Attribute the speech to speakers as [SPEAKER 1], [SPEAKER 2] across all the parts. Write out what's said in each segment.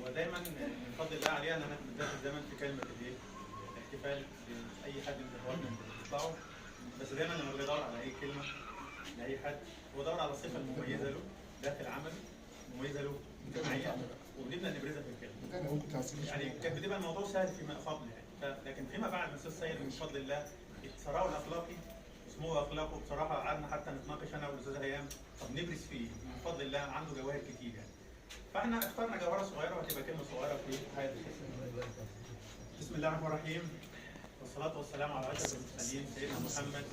[SPEAKER 1] ودايما من فضل الله علينا ان انا بالذات الزمن في كلمه الايه؟ الاحتفال باي حد من اخواتنا اللي بيطلعوا، بس دايما لما بيدور على اي كلمه لاي حد هو دور على الصفه المميزه له داخل عمله، مميزه له اجتماعيا، وبنبدا نبرزها في الكلمه. يعني كانت بتبقى الموضوع سهل فيما قبل يعني، لكن فيما بعد الاستاذ سيد من فضل الله الثراء الاخلاقي اسمه اخلاقه بصراحه قعدنا حتى نتناقش انا والاستاذ هيام، طب نبرز فيه من فضل الله عنده جواهر كتير يعني. فاحنا اخترنا جوهره صغيره وهتبقى كلمه صغيره في هذا الحسن. بسم الله الرحمن الرحيم، والصلاه والسلام على اشرف المرسلين سيدنا محمد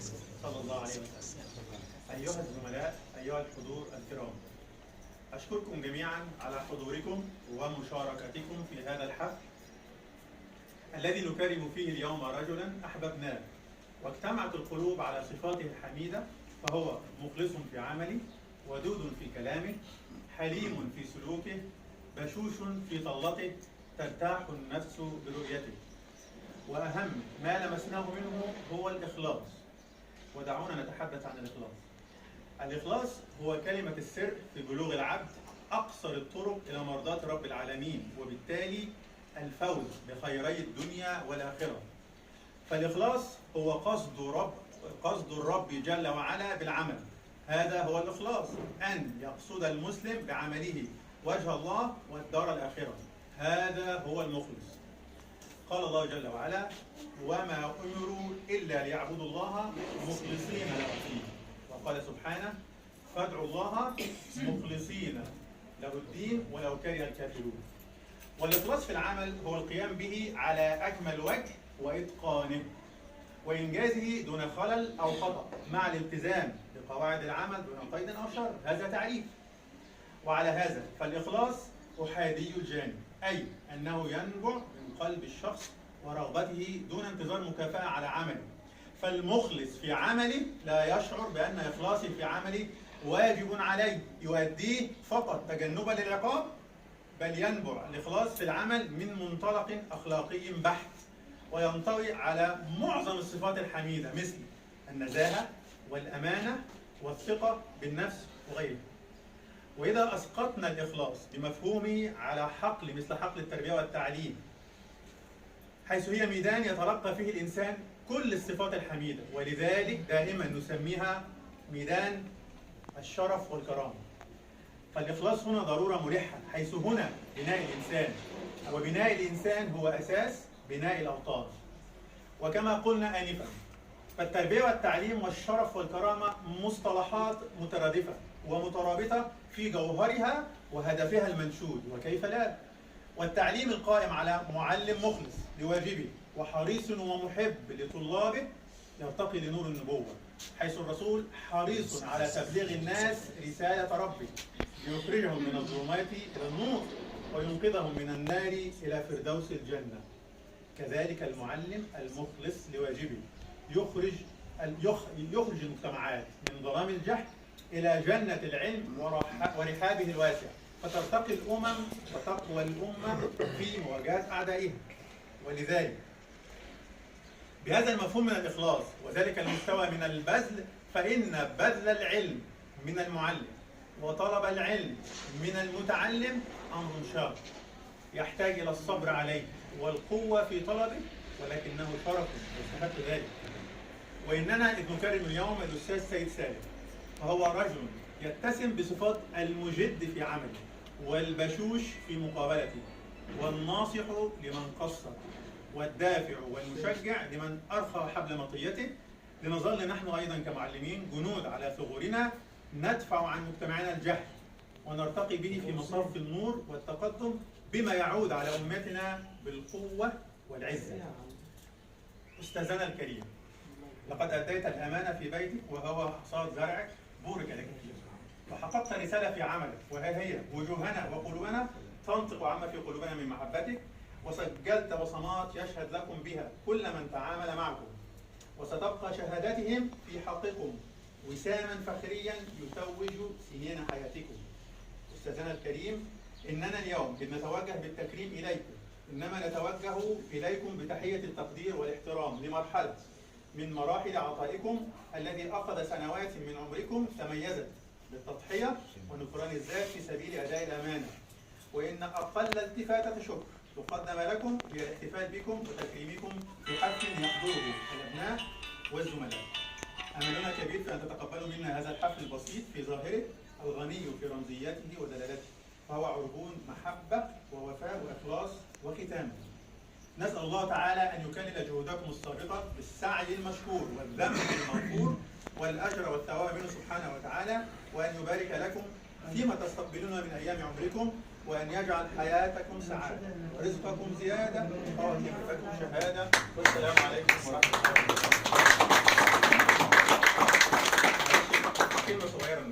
[SPEAKER 1] صلى الله عليه وسلم. ايها الزملاء، ايها الحضور الكرام، اشكركم جميعا على حضوركم ومشاركتكم في هذا الحفل الذي نكرم فيه اليوم رجلا احببناه واجتمعت القلوب على صفاته الحميده، فهو مخلص في عمله، ودود في كلامه، حليم في سلوكه، بشوش في طلته، ترتاح النفس برؤيته. وأهم ما لمسناه منه هو الإخلاص. ودعونا نتحدث عن الإخلاص. الإخلاص هو كلمة السر في بلوغ العبد أقصر الطرق إلى مرضاة رب العالمين، وبالتالي الفوز بخيري الدنيا والآخرة. فالإخلاص هو قصد الرب جل وعلا بالعمل. هذا هو الإخلاص، أن يقصد المسلم بعمله وجه الله والدار الآخرة. هذا هو المخلص. قال الله جل وعلا: وما أمروا إلا ليعبدوا الله مخلصين له الدين. وقال سبحانه: فادعوا الله مخلصين له الدين ولو كره الكافرون. والإخلاص في العمل هو القيام به على أكمل وجه وإتقانه، وإنجازه دون خلل أو خطأ، مع الالتزام بقواعد العمل دون قيد أو شر. هذا تعريف. وعلى هذا فالإخلاص أحادي الجانب، أي أنه ينبع من قلب الشخص ورغبته دون انتظار مكافأة على عمله. فالمخلص في عمله لا يشعر بأن إخلاصه في عمله واجب عليه يؤديه فقط تجنبا للعقاب، بل ينبع الإخلاص في العمل من منطلق أخلاقي بحت، وينطوي على معظم الصفات الحميدة مثل النزاهة والأمانة والثقة بالنفس وغيرها. وإذا أسقطنا الإخلاص بمفهومه على حقل مثل حقل التربية والتعليم، حيث هي ميدان يتلقى فيه الإنسان كل الصفات الحميدة، ولذلك دائما نسميها ميدان الشرف والكرامة. فالإخلاص هنا ضرورة ملحة، حيث هنا بناء الإنسان، وبناء الإنسان هو أساس بناء الأوطان. وكما قلنا آنفا، فالتربية والتعليم والشرف والكرامة مصطلحات مترادفة ومترابطة في جوهرها وهدفها المنشود، وكيف لا؟ والتعليم القائم على معلم مخلص لواجبه وحريص ومحب لطلابه يرتقي لنور النبوة، حيث الرسول حريص على تبليغ الناس رسالة ربه ليخرجهم من الظلمات إلى النور وينقذهم من النار إلى فردوس الجنة. كذلك المعلم المخلص لواجبه يخرج المجتمعات من ظلام الجهل إلى جنة العلم ورحابه الواسع، فترتقي الأمم وتقوى الأمة في مواجهة أعدائها. ولذلك بهذا المفهوم من الإخلاص وذلك المستوى من البذل، فإن بذل العلم من المعلم وطلب العلم من المتعلم أمر شاق يحتاج إلى الصبر عليه والقوة في طلبه، ولكنه شرف يستحق ذلك. وإننا إذ نكرم اليوم الأستاذ سيد سالم، فهو رجل يتسم بصفات المجد في عمله، والبشوش في مقابلته، والناصح لمن قصر، والدافع والمشجع لمن أرخى حبل مطيته. لنظل نحن أيضا كمعلمين جنود على ثغورنا ندفع عن مجتمعنا الجهل، ونرتقي به في مصاف النور والتقدم، بما يعود على أمتنا بالقوة والعزة. أستاذنا الكريم، لقد أديت الأمانة في بيتك وهو حصاد زرعك، بورك لك فيه، وحققت رسالة في عملك، وها هي وجوهنا وقلوبنا تنطق عما في قلوبنا من محبتك، وسجلت بصمات يشهد لكم بها كل من تعامل معكم، وستبقى شهادتهم في حقكم وساما فخريا يتوج سنين حياتكم. أستاذنا الكريم، إننا اليوم إذ نتوجه بالتكريم إليكم، إنما نتوجه إليكم بتحية التقدير والاحترام لمرحلة من مراحل عطائكم الذي أخذ سنوات من عمركم تميزت بالتضحية ونكران الذات في سبيل أداء الأمانة. وإن أقل التفاتة شكر تقدم لكم هي الاحتفال بكم وتكريمكم في حفل يحضره الأبناء والزملاء. أملنا كبير في أن تتقبلوا منا هذا الحفل البسيط في ظاهره الغني في رمزياته ودلالته، فهو عربون محبة ووفاء وإخلاص وختام. نسأل الله تعالى أن يكلل جهودكم السابقة بالسعي المشكور والذنب المغفور والأجر والثواب منه سبحانه وتعالى، وأن يبارك لكم فيما تستقبلون من أيام عمركم، وأن يجعل حياتكم سعادة ورزقكم زيادة وخاتمتكم شهادة. والسلام عليكم ورحمة الله وبركاته. كلمة صغيرة.